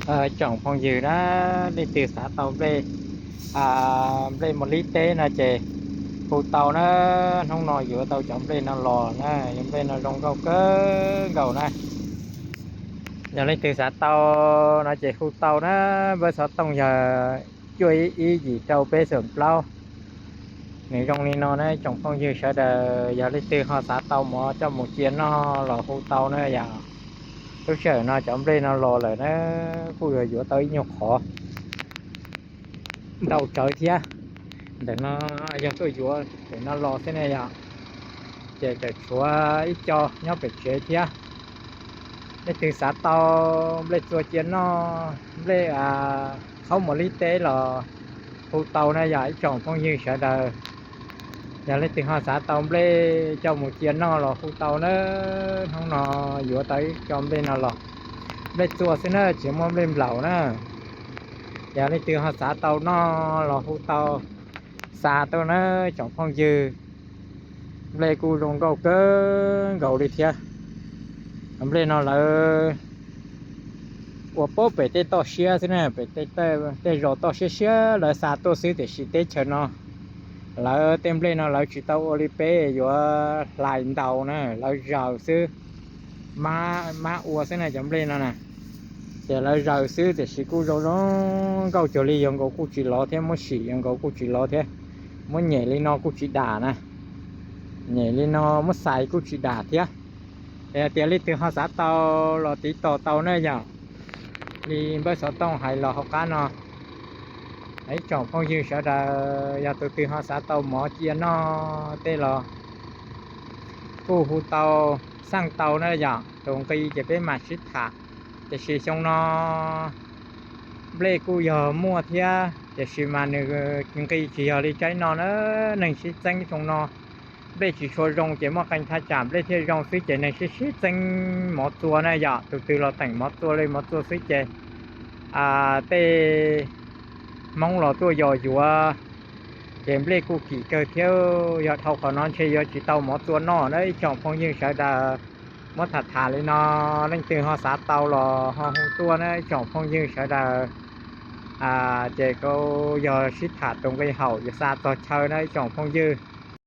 Tsoom phooj ywg na, leej twg xav tau nplej, nplej mos lib teb no ces hu tau na, hnub no yuav tau cov nplej no los na, yog nplej no zoo nkauj kawg nkaus na. Yog leej twg xav tau no ces hu tau na, npawb xov tooj yog cuaj ib ib yim rau peb xoom plaub. Nws zoo li no na tsoom phooj ywg sawv daws, yog leej twg ho xav tau mov coj mus cia noj los hu tau na yom. Lub sij hawm no cov nplej no los lawm na, kuj yuav yuav tau ib nyuag qhov ntau tsawv thiab. Ntawm no yog tuaj yuav ntawm no los xwb ne yom, ces tseem tshuav ib co nyob pem tsev thiab. Leej twg xav tau nplej txua cia noj, nplej qhaub mos lib teb los hu tau na yom ib tsoom phooj ywg sawv daws. Yog leej twg ho xav tau nplej coj mus cia noj los hu tau na, hnub no yuav tau ib co nplej no los. Nplej txua xwb na, tsis muaj nplej nplaum na. Yog leej twg ho xav tau noj los hu tau, xa tuaj na tsoom phooj ywg. Nplej kuj zoo nkauj kawg nkaus li thiab. Nplej no lawv ua puag pem tej toj siab xwb na, pem tej zos toj siab siab lawv xa tuaj xwb, tiam sis teb chaws no lawv tej nplej no lawv tsis tau ua li peb yuav hlais ntaus na, lawv zaws xwb. Mab ua xwb na cov nplej no na, ces lawv zaws xwb tiam sis kuj zoo zoo nkauj cuag li, yog nkaus kuj tsis lov thiab, muab sim yog nkaus kuj tsis lov thiab, muab nyem li no kuj tsis dam na, nyem li no muab xais kuj tsis dam thiab. Es hais tias leej twg ho xav tau los tiv tauj tau na yom, li npawb xov tooj hais los hauv qab no. Ib tsoom phooj ywg sawv daws, yog tus twg ho xav tau mov cia noj tej los kuj hu tau, xaj tau na yom, tus nqi ces peb mam sib tham. Tiam sis xyoo no nplej kuj yog muaj thiab, tiam sis mas nws nqi tsis yog li tsaib no na. Neeg sib txeeb xyoo no nplej tsis tshua zoo ces muaj qee thaj tsam nplej thiaj zoo xwb ces neeg sib sib txeeb mov txua na yom, tus twg los teem mov txua li mov txua xwb ces tej Hmoob los tuaj yos yuav, ces nplej kuj kim kawg thiab. Yog dhau qhov no ntshe yuav tsis tau mov txua noj na ib tsoom phooj ywg sawv daws. Muab tham tham li no, leej twg ho xav tau los ho hu tuaj na ib tsoom phooj ywg sawv daws. Ces kuv yog sib tham tus nqi haum yuav xa txog chaw na ib tsoom phooj ywg.